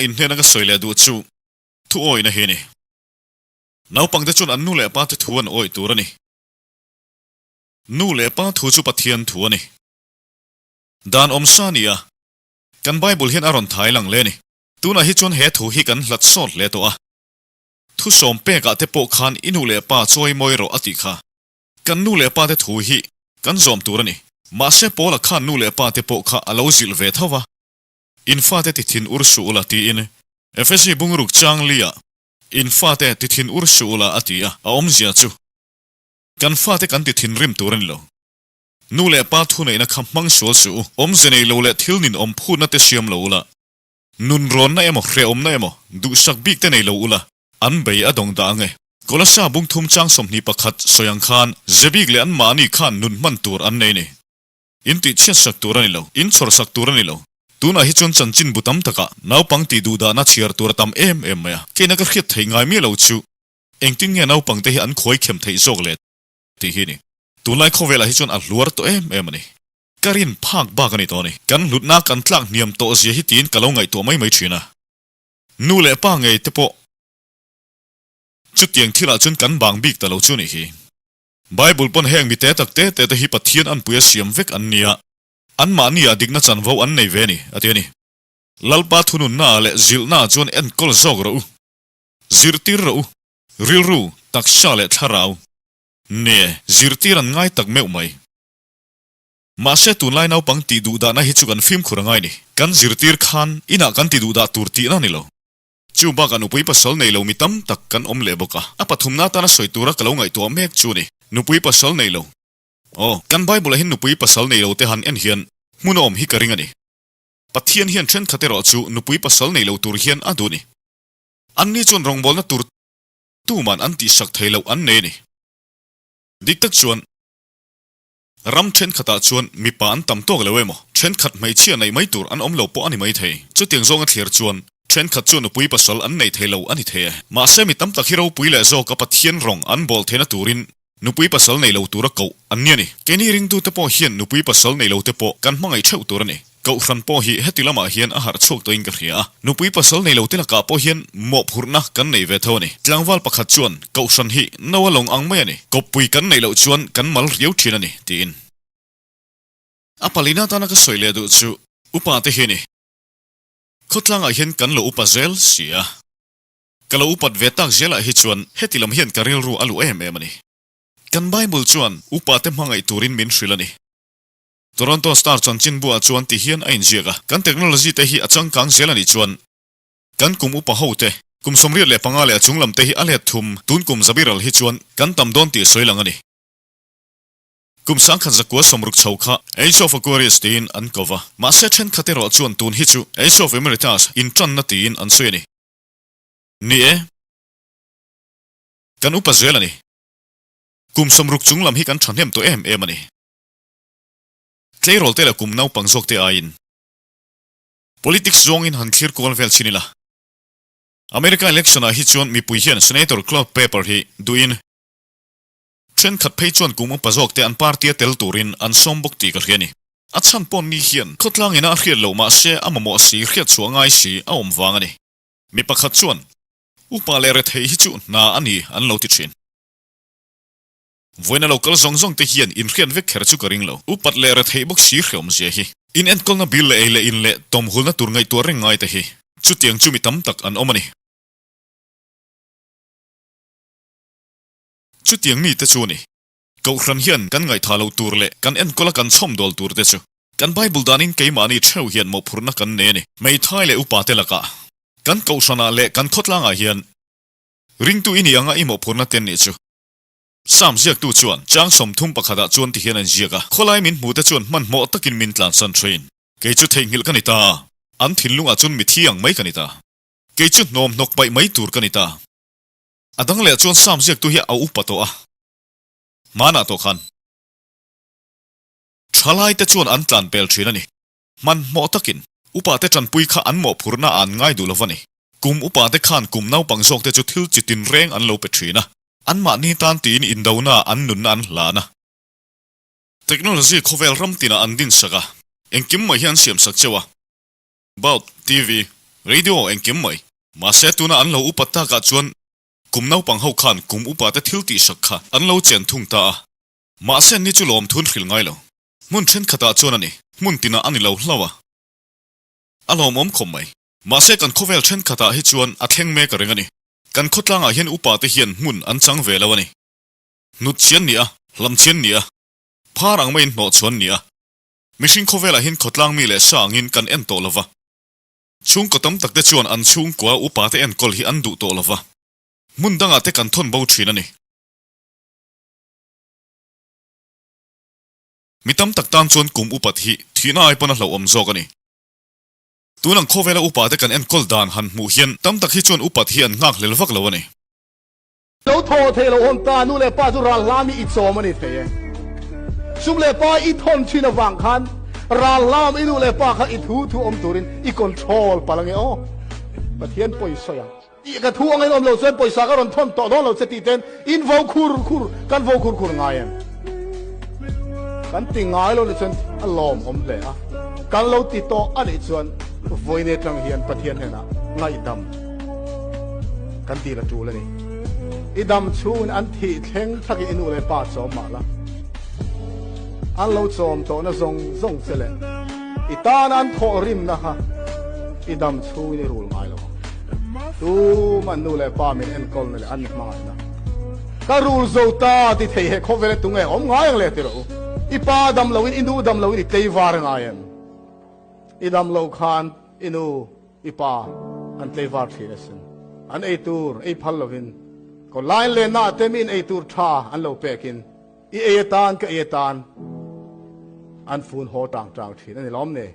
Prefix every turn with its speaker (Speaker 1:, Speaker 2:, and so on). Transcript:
Speaker 1: In hnena ka sawi leh duh chu thu awihna hi a ni. Naupangte chuan an nu leh pa te thu an awih tur a ni. Nu leh pa thu chu Pathian thu a ni. Dan awm sa a ni a, kan Bible hian a rawn thai lang hle a ni. Tunah hi chuan he thu hi kan hlat sawt hle tawh a. Thu sawm pekah te pawh khan i nu leh pa chawi mawi rawh a tih kha. Kan nu leh pa te thu hi kan zawm tur a ni. Mahse Paula khan nu leh pa te pawh kha a lo zilh ve tho va. In fate ti thin ur suh ula tiin Efesi bungruk chang li-ah In fate ti thin ur suh ula a ti a, a awmzia chu kan fate kan ti thinrim tur a ni lo. Nu leh pa thuneihna kha hmang sual suh u, awmze nei lo leh thil nin awm phutna te siam lo ula, nun rawnna emaw hrehawmna emaw duhsak bik te nei lo ula, an bei a dawng dah ang e. Kolasa bungthum chang 21 sawi ang khan Zebik leh anmahni khan nun hman tur an nei ni. In tih chhiat sak tur a ni lo, in chhawr sak tur a ni lo. Tunah hi chuan chanchin bu tam takah naupang tih duh dahna chhiar tur a tam em em mai a, keina ka hriat theih ngai miah lo chu engtin nge naupang te hi an khuai khem theih zawk le tih hi a ni. Tunlai khawvelah hi chuan a hluar tawh em em a ni. Ka rin phak bak a ni tawh a ni. Kan hlutna kan tlak hniam tawh zia hi tiin ka lo ngaihtuah mai mai thin a. Nu leh pa ngei te pawh chutiang thilah chuan kan bang bik ta lo chu a nih hi. Bible pawn heng mi te tak te te te hi Pathian anpui a siam vek an nia, anmahni ah dikna chanvo an nei ve a ni, a ti a ni. Lalpa thununna ah leh zilhna ah chuan enkawl zawk rawh u, zirtir rawh u, rilru, taksa leh thlarau ne zirtir an ngai tak meuh mai. Mahse tunlai naupang tih duhdahna hi chu kan fimkhur a ngai ni. Kan zirtir khan inah kan ti duhdah tur tihna a ni lo. Chu bakah nupui pasal nei lo mi tam tak kan awm leh bawk a, a pathumna atana sawi tura ka lo ngaihtuah mek chu a ni. Nupui pasal nei lo. Aw, kan Bible-ah hian nupui pasal nei lo te han en hian hmun a awm hi ka ring a ni. Pathian hian thenkhat erawh chu nupui pasal nei lo tur hian a duh a ni. Anni chuan rawngbawlna tur tuman an tihsak thei loh an nei a ni. Dik tak chuan. Ram thenkhatah chuan mipa an tam tawk lo emaw, thenkhat hmeichhia neih mai tur an awm lo pawh a ni mai thei. Chutiang zawnga thlir chuan thenkhat chuan nupui pasal an nei thei lo a ni thei e. Mahse mi tam tak hi ropui leh zawka Pathian rawng an bawl theihna turin nupui pasal nei lo tura koh an ni a ni. Keini ringtute pawh hian nupui pasal nei lote pawh kan hmangaih theuh tur a ni. Kohhran pawh hi heti lamah hian a harh chhuak tawhin ka hria a, nupui pasal nei lo te lakah pawh hian mawhphurhna kan nei ve tho a ni. Tlangval pakhat chuan, Kohhran hi no a lawng ang mai a ni, kawppui kan neih loh chuan kan mal riau thin a ni, tiin. A palina atana ka sawi leh duh chu upa te hi a ni. Khawtlangah hian kan lo upa zel si a, ka lo upat ve tak zelah hi chuan heti lam hian ka rilru a luh em em a ni. Kan Bible chuan upa te hmangaih turin min hrilh a ni. Toronto Star chanchinbuah chuan ti hian a inziak a, Kan technology te hi a changkang zel a nih chuan kan kum upa ho te, kum 75 leh a chung lam te hi a let thum, tun kum zabiral hi chuan kan tam dawn tih sawi lang a ni. Kum 1960 chho kha Age of Aquarius tiin an ko va, mahse thenkhat erawh chuan tun hi chu Age of Emeritus intanna tiin an sawi a ni. Ni e, kan upa zel a ni. Kum 60 chung lam hi kan thahnem tawh em em a ni. Tleirawl te leh kum naupang zawk te aiin politics zawngin han thlir kual vel chin ila. America election ah hi chuan mipui hian Senator Claude Pepper hi duhin thenkhat phei chuan kum upa zawk te an party a tel turin an sawm bawk tih ka hria a ni. A chhan pawn ni hian khawtlang ina a hriat loh mahse a mamawh si hriat chhuah ngai si a awm vang a ni. Mi pakhat chuan upa leh retheih hi chu hna a ni an lo ti thin. Vawiina lo kal zawng zawng te hian inhriat vek kher chu ka ring lo. Upat leh retheih bawk si hreawm zia hi. In enkawlna bil leh ei leh in leh tawmhulna tur ngaihtuah reng ngai te hi. Chutiang chu mi tam tak an awm a ni. Chutiang mi te chu a ni. Kohhran hian kan ngaihthah loh tur leh kan enkawla kan chhawmdawl tur te chu. Kan Bible danin keimahni theuh hian mawhphurhna kan nei a ni. Hmeithai leh upa te lakah. Kan kohhranah leh kan khawtlangah hian ringtu i nih anga i mawhphurhna te an nih chu. Sam ziaktu chuan chang 30 pakhatah chuan ti hian an ziak a, Khawlai min hmute chuan hmanhmawh takin min tlansan thin. Kei chu theihnghilh ka ni ta, an thinlungah chuan mithi ang mai ka ni ta. Kei chu hnawm hnawk paih mai tur ka ni ta. A dang leh chuan Sam ziaktu hi a upa tawh a, hmanah tawh khan thalaite chuan an tlan pel thin a ni. Hmanhmawh takin upate tanpui kha an mawhphurhna ah an ngai duh lo va ni. Kum upate khan kum naupang zawkte chu thil chi tinreng an lo pe thin a. Anmahni tan tiin indona an nunna an hlan a. Technology khawvel ram tinah an din sak a, engkim mai hi an siam sak cheu a. Bulb, TV, Radio engkim mai. Mahse tuna an lo upat takah chuan kum naupang ho khan kum upa te thil tihsak kha an lo chen thung ta a. Mahse ni chu lawmthun hrilh ngai lo. Hmun thenkhatah chuan a ni, hmun tinah a ni lo hlauh a. A lawmawm khawp mai. Mahse kan khawvel thenkhatah hi chuan a thleng mek a reng a ni. Kan khawtlangah hian upa te hian hmun an chang ve lo a ni. Hnut chian ni a, hlam chian ni a, phar ang maiin hnawh chhuan ni a. Mihring khawvelah hian khawtlang mi leh sa angin kan en tawh lo va. Chhungkaw tam tak te chuan an chhungkua upa te enkawl hi an duh tawh lo va. Hmun dangah te kan thawn bo thin a ni. Mi tam tak tan chuan kum upat hi thihna ai pawn a hlauhawm zawk a ni. Tun ang khawvela upa te kan enkawl dan han hmuh hian tam tak hi chuan upat hi an nghakhlel vak lo a ni.
Speaker 2: Lo thaw thei lo awm ta, nu leh pa chu ral hlam i chawm a ni thei e. Sum leh pa i thawn thin avang khan ral hlam i nu leh pa kha i thu thu awm turin i control palh ange aw. Pathian pawisawi ang. Tih ka thu angin awm lo chuan pawisa ka rawn thawn tawh dawn lo che tih ten in vo khur khur kan vo khur khur ngai em? Kan ti ngai lo nih chuan a lawm awm hle a, kan lo ti tawh a nih chuan vawiin atang hian Pathian hnenah ngaihdam kan dil a tul a ni. I dam chhungin an thih thleng thlakin i nu leh pa chawm mah la, an lo chawm tawhna zawng zawng che leh I tana an thawh rimna kha i dam chhungin i rul ngai lo ang. Tuman nu leh pa min enkawlna leh an hmangaihna ka rul zo ta ti thei he khawvel e tunge awm ngai ang le ti rawh u. I pa dam loin i nu dam loin i tleivar ngai em? I dam lo khan i nu i pa an tleivar thin asin. An ei tur ei phal lovin kawlain lenna ah te miin ei tur tha an lo pekin I ei atan ka ei atan an fun haw tang tang thin a ni lawm ni?